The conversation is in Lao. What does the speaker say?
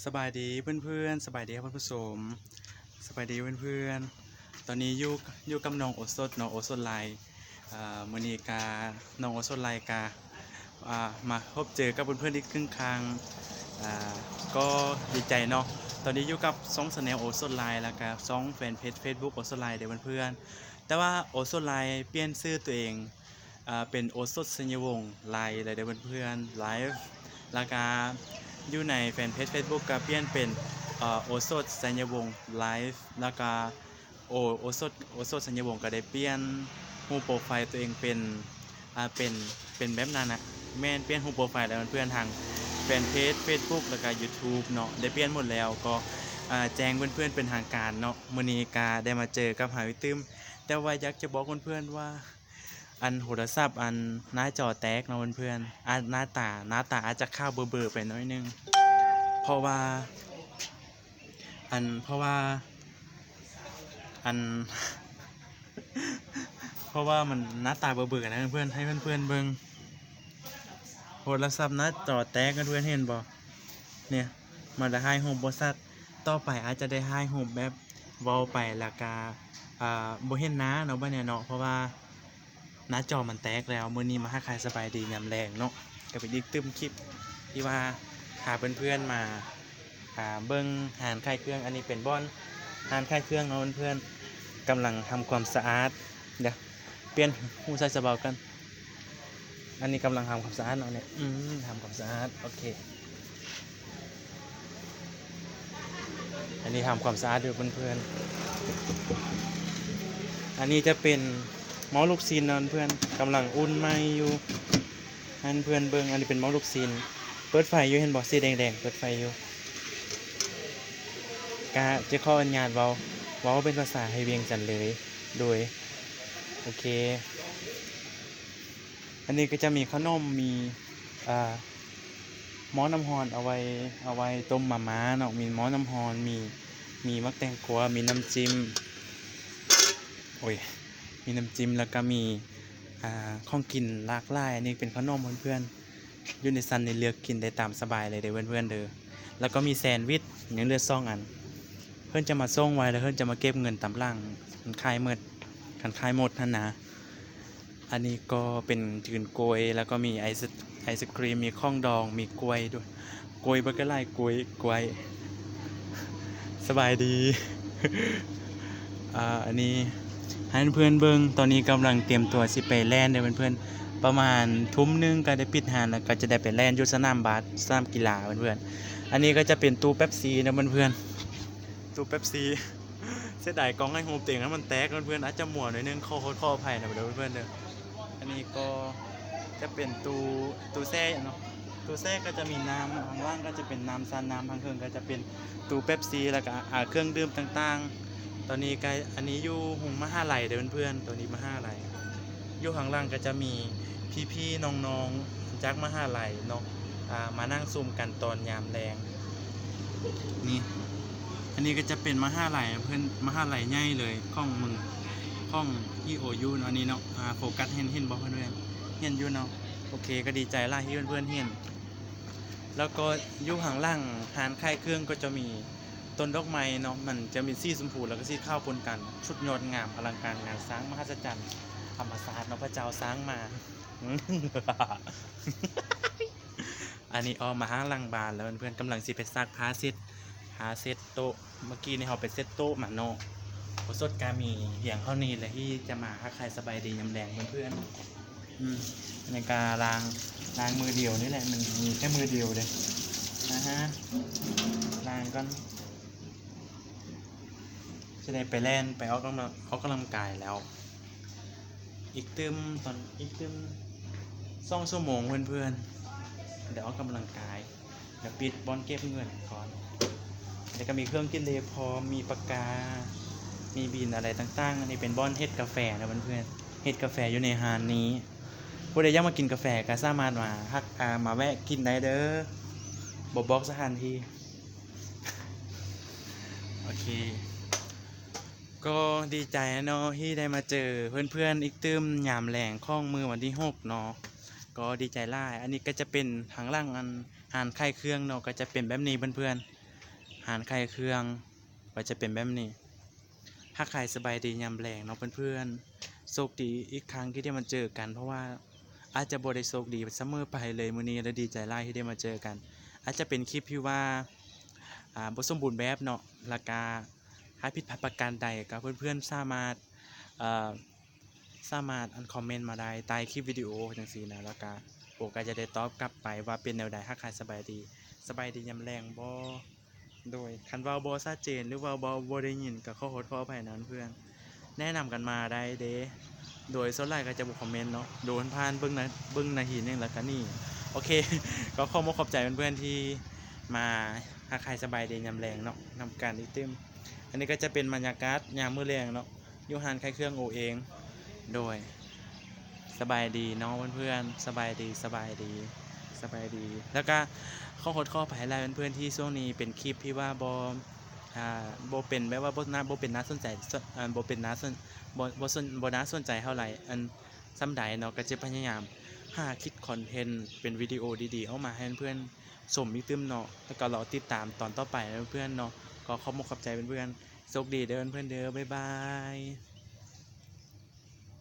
ສະບາຍດີເພື່ອນໆ ສະບາຍດີທ່ານຜູ້ຊົມ ສະບາຍດີເພື່ອນໆ. ຕອນນີ້ຢູ່ ຢູ່ກັບນ້ອງໂອສົດເນາະ ໂອສົດລາຍ. ເອີ ມື້ນີ້ກະ ນ້ອງໂອສົດລາຍກະ ອ່າ ມາພົບເຈີກັບເພື່ອນໆອີກຄຶ່ງຄັ້ງ ອ່າ ກໍດີໃຈເນາະ. ຕອນນີ້ຢູ່ກັບຊ່ອງແຊນແນວໂອສົດລາຍ ແລ້ວກະຊ່ອງແຟນເພຈເຟສບຸກໂອສົດລາຍເດີເພື່ອນໆ. ແຕ່ວ່າໂອສົດລາຍປ່ຽນຊື່ຕົວເອງ ອ່າ ເປັນໂອສົດໄຊຍະວົງລາຍແລ້ວເດີເພື່ອນໆ ລາຍ ແລ້ວກະຢູ່ໃນແຟນເພຈເຟສບຸກກະປ່ຽນເປັນ ເອີ ໂອສົດໄຊຍະວົງລາຍ ແລ້ວກະ ໂອ ໂອສົດ ໂອສົດໄຊຍະວົງກະໄດ້ປ່ຽນຮູບໂປຣໄຟຕົວເອງເປັນ ອ່າ ເປັນ ເປັນແບບນັ້ນນະ ແມ່ນປ່ຽນຮູບໂປຣໄຟແລ້ວເພື່ອນໆ ທັງແຟນເພຈເຟສບຸກ ແລ້ວກະຢູທູບເນາະ ໄດ້ປ່ຽນໝົດແລ້ວ. ກໍ ອ່າ ແຈ້ງເພື່ອນໆເປັນທາງການເນາະ ມື້ນີ້ກະໄດ້ມາເຈີກັບເຮົາອີກຕື່ມ. ແຕ່ວ່າຢາກຈະບອກເພື່ອນໆວ່າ ອັນໂທລະສັບ ອັນໜ້າຈໍແຕກເນາະເພື່ອນໆ ອາດ ໜ້າຕາ ໜ້າຕາອາດຈະຂາວເບີໆໄປໜ້ອຍໜຶ່ງ ເພາະວ່າ ອັນ ເພາະວ່າ ອັນ ເພາະວ່າມັນໜ້າຕາເບີໆນະເພື່ອນໆ ໃຫ້ເພື່ອນໆເບິ່ງ ໂທລະສັບໜ້າຈໍແຕກ ເພື່ອນໆເຫັນບໍ່? ເນຍ ມັນລະຖ່າຍຮູບບໍ່ຊັດ. ຕໍ່ໄປອາດຈະໄດ້ຖ່າຍຮູບແບບເວົ້າໄປ ແລ້ວກະ ອ່າ ບໍ່ເຫັນໜ້າເນາະ ບາດນີ້ເນາະ ເພາະວ່າໜ້າຈໍມັນແຕກແລ້ວ. ມື້ນີ້ມາທັກທາຍສະບາຍດີຍາມແລງເນາະ ກະເປັນອີກຕື່ມຄລິບທີ່ວ່າພາເພື່ອນໆມາ ອ່າ ເບິ່ງຮ້ານຂາຍເຄື່ອງ. ອັນນີ້ເປັນບ່ອນຮ້ານຂາຍເຄື່ອງເນາະເພື່ອນໆ ກຳລັງທຳຄວາມສະອາດ. ດຽວປ່ຽນຫູໃສ່ສະເບົາກັນ. ອັນນີ້ກຳລັງທຳຄວາມສະອາດເນາະ ນີ້ ອືມ ທຳຄວາມສະອາດ ໂອເຄ. ອັນນີ້ທຳຄວາມສະອາດຢູ່ເພື່ອນໆ. ອັນນີ້ຈະເປັນໝໍ້ລູກຊີ້ນເນາະເພື່ອນ ກຳລັງອຸ່ນໃໝ່ຢູ່ ໃຫ້ເພື່ອນເບິ່ງ. ອັນນີ້ເປັນໝໍ້ລູກຊີ້ນ ເປີດໄຟຢູ່ ເຫັນບໍ່ ສີແດງໆ ເປີດໄຟຢູ່. ກະຈະຂໍອະນຸຍາດເວົ້າ ເວົ້າເປັນພາສາໄທວຽງຈັນເລີຍ ໂດຍ ໂອເຄ. ອັນນີ້ກໍຈະມີຂະໜົມ ມີ ອ່າ ໝໍ້ນ້ຳຮ້ອນເອົາໄວ້ ເອົາໄວ້ຕົ້ມມາມ່າເນາະ ມີໝໍ້ນ້ຳຮ້ອນ ມີ ມີໝາກແຕງກວາ ມີນ້ຳຈິ້ມ ໂອ້ຍ ມີນ້ຳຈິ້ມ ແລ້ວກໍມີ ອ່າ ຂອງກິນຫຼາກຫຼາຍ. ອັນນີ້ເປັນຂະໜົມເພື່ອນໆ ຢູ່ໃນຊັ້ນນີ້ເລືອກກິນໄດ້ຕາມສະບາຍເລີຍເດີເພື່ອນໆເດີ. ແລ້ວກໍມີແຊນວິດ ຍັງເຫຼືອສອງອັນ ເພິ່ນຈະມາສົ່ງໄວ້ ແລ້ວເພິ່ນຈະມາເກັບເງິນຕາມຫຼັງ ຄັນຂາຍໝົດ ຄັນຂາຍໝົດຫັ້ນນະ. ອັນນີ້ກໍເປັນຈືນກ້ວຍ ແລ້ວກໍມີໄອສ ໄອສະຄຣີມ ມີຂອງດອງ ມີກ້ວຍດ້ວຍ ກ້ວຍບັກຫຼາຍ ກ້ວຍ ກ້ວຍ. ສະບາຍດີ ອ່າ ອັນນີ້ໃຫ້ເພື່ອນໆເບິ່ງ ຕອນນີ້ກຳລັງຕຽມຕົວຊິໄປແລ່ນເດີເພື່ອນໆ ປະມານທຸ່ມໜຶ່ງກໍໄດ້ປິດຮ້ານ ແລ້ວກໍຈະໄດ້ໄປແລ່ນຢູ່ສະໜາມບາດ ສະໜາມກິລາເພື່ອນໆ. ອັນນີ້ກໍຈະເປັນຕູ້ເປັບຊີເນາະເພື່ອນໆ ຕູ້ເປັບຊີ. ເສຍດາຍກ້ອງຖ່າຍຮູບຕົວເອງມັນແຕກເພື່ອນໆ ອາດຈະມົວໜ້ອຍໜຶ່ງ ຂໍໂທດຂໍອະໄພນຳເດີເພື່ອນໆເດີ. ອັນນີ້ກໍຈະເປັນຕູ້ ຕູ້ແຊ່ເນາະ ຕູ້ແຊ່ກໍຈະມີນ້ຳ ທາງຫຼັງກໍຈະເປັນນ້ຳຊາ ນ້ຳ ທາງເທິງກໍຈະເປັນຕູ້ເປັບຊີ ແລ້ວກໍ ອ່າ ເຄື່ອງດື່ມຕ່າງໆ. ຕອນນີ້ກໍ ອັນນີ້ຢູ່ໂຮງມະຫາໄລເດີເພື່ອນໆ ຕອນນີ້ມະຫາໄລ ຢູ່ຂ້າງຫຼັງກໍຈະມີພີ່ໆນ້ອງໆຈາກມະຫາໄລເນາະ ອ່າ ມານັ່ງຊຸມກັນຕອນຍາມແລງ. ນີ້ ອັນນີ້ກໍຈະເປັນມະຫາໄລເພິ່ນ ມະຫາໄລໃຫຍ່ເລີຍຂອງເມືອງ ຂອງ ອີ ໂອ ຢູ ເນາະ ອັນນີ້ເນາະ. ອ່າ ໂຟກັສເຫັນ ເຫັນບໍ່ເພື່ອນໆ ເຫັນຢູ່ເນາະ. ໂອເຄ ກໍດີໃຈຫຼາຍທີ່ເພື່ອນໆເຫັນ. ແລ້ວກໍຢູ່ຂ້າງຫຼັງຮ້ານຂາຍເຄື່ອງກໍຈະມີຕົ້ນດອກໄມ້ເນາະ ມັນຈະມີສີຊົມພູ ແລ້ວກໍສີຂາວປົນກັນ ສຸດຍອດງາມ ອະລັງການງານສ້າງ ມະຫັດສະຈັນ ທຳມະຊາດເນາະ ພະເຈົ້າສ້າງມາ. ອັນນີ້ອອກມາທາງຫຼັງບ້ານແລ້ວເພື່ອນໆ ກຳລັງຊິໄປຊັກຜ້າເຊັດ ຜ້າເຊັດໂຕະ. ເມື່ອກີ້ນີ້ເຮົາໄປເຊັດໂຕະມາເນາະ. ໂອສົດກະມີພຽງເທົ່ານີ້ແຫຼະ ທີ່ຈະມາທັກທາຍສະບາຍດີຍາມແລງເພື່ອນໆ. ອືມ ອັນນີ້ກະລ້າງ ລ້າງມືດຽວນີ້ແຫຼະ ມັນມີແຄ່ມືດຽວເດ້. ອາຮະ ລ້າງກ່ອນ ຊິໄດ້ໄປແລ່ນ ໄປອອກກຳລັງ ອອກກຳລັງກາຍແລ້ວ. ອີກຕື່ມ ຕອນ ອີກຕື່ມສອງຊົ່ວໂມງເພື່ອນໆ ໄດ້ອອກກຳລັງກາຍ ແລ້ວປິດບ່ອນເກັບເງິນກ່ອນ. ແລ້ວກໍມີເຄື່ອງກິນເລພ້ອມ ມີປາກກາ ມີບິນອະໄລຕ່າງໆ. ອັນນີ້ເປັນບ່ອນເຮັດກາແຟນະເພື່ອນໆ ເຮັດກາແຟຢູ່ໃນຮ້ານນີ້. ຜູ້ໃດຢາກມາກິນກາແຟກໍສາມາດມາຮັກ ອ່າ ມາແວະກິນໄດ້ເດີ ບໍ່ບອກສະຖານທີ່. ໂອເຄ ກໍດີໃຈເນາະ ທີ່ໄດ້ມາເຈີເພື່ອນໆອີກຕື່ມຍາມແລງຂອງມື້ວັນທີຫົກເນາະ ກໍດີໃຈຫຼາຍ. ອັນນີ້ກໍຈະເປັນທາງຫຼັງ ອັນ ຮ້ານຂາຍເຄື່ອງເນາະ ກໍຈະເປັນແບບນີ້ເພື່ອນ ຮ້ານຂາຍເຄື່ອງກໍຈະເປັນແບບນີ້. ທັກທາຍສະບາຍດີຍາມແລງເນາະເພື່ອນໆ. ໂຊກດີອີກຄັ້ງທີ່ໄດ້ມາເຈີກັນ ເພາະວ່າອາດຈະບໍ່ໄດ້ໂຊກດີສະເໝີໄປເລີຍມື້ນີ້ ແລະ ດີໃຈຫຼາຍທີ່ໄດ້ມາເຈີກັນ. ອາດຈະເປັນຄລິບທີ່ວ່າ ອ່າ ບໍ່ສົມບູນແບບເນາະ ແລ້ວກະຖ້າຜິດພາດປະການໃດ ກໍເພື່ອນໆສາມາດ ເອີ ສາມາດອັນຄອມເມັນມາໄດ້ໃຕ້ຄລິບວິດີໂອຈັ່ງຊີ້ນະ ແລ້ວກະໂອກະຈະໄດ້ຕອບກັບໄປວ່າເປັນແນວໃດ. ທັກທາຍສະບາຍດີ ສະບາຍດີຍາມແລງບໍ? ໂດຍ ຄັນເວົ້າບໍ່ຊັດເຈນ ຫຼືເວົ້າບໍ່ ບໍ່ໄດ້ຍິນ ກໍຂໍໂທດຂໍອະໄພນຳເພື່ອນ. ແນະນຳກັນມາໄດ້ເດ້. ໂດຍ ສ່ວນຫຼາຍກໍຈະບໍ່ຄອມເມັນເນາະ ໂດນຜ່ານເບິ່ງໜ້າ ເບິ່ງໜ້າຫີນຫຍັງ ແລ້ວກໍໜີ. ໂອເຄ ກໍຂໍຂອບໃຈເພື່ອນໆທີ່ມາທັກທາຍສະບາຍດີຍາມແລງເນາະ ນຳກັນອີກຕື່ມ. ອັນນີ້ກໍຈະເປັນບັນຍາກາດຍາມມື້ແລງເນາະ ຢູ່ຮ້ານຂາຍເຄື່ອງໂອເອງ. ໂດຍ ສະບາຍດີເນາະເພື່ອນໆ ສະບາຍດີ ສະບາຍດີ ສະບາຍດີ. ແລ້ວກະຂໍໂທດຂໍອະໄພຫຼາຍເພື່ອນໆ ທີ່ຊ່ວງນີ້ເປັນຄລິບທີ່ວ່າບໍ່ ອ່າ ບໍ່ເປັນແບບວ່າບໍ່ໜ້າ ບໍ່ເປັນໜ້າສົນໃຈ ເອີ ບໍ່ເປັນໜ້າສົນ ບໍ່ ບໍ່ສົນ ບໍ່ໜ້າສົນໃຈເທົ່າໃດ ອັນ ສ່ຳໃດເນາະ. ກໍຈະພະຍາຍາມຫາຄິດຄອນເທັນເປັນວິດີໂອດີໆ ອອກມາໃຫ້ເພື່ອນໆຊົມອີກຕື່ມເນາະ. ແລ້ວກໍລໍຕິດຕາມຕອນຕໍ່ໄປເນາະເພື່ອນໆເນາະ. ກໍຂອບອົກຂອບໃຈເພື່ອນໆ. ໂຊກດີເດີເພື່ອນໆເດີ. ບາຍບາຍ.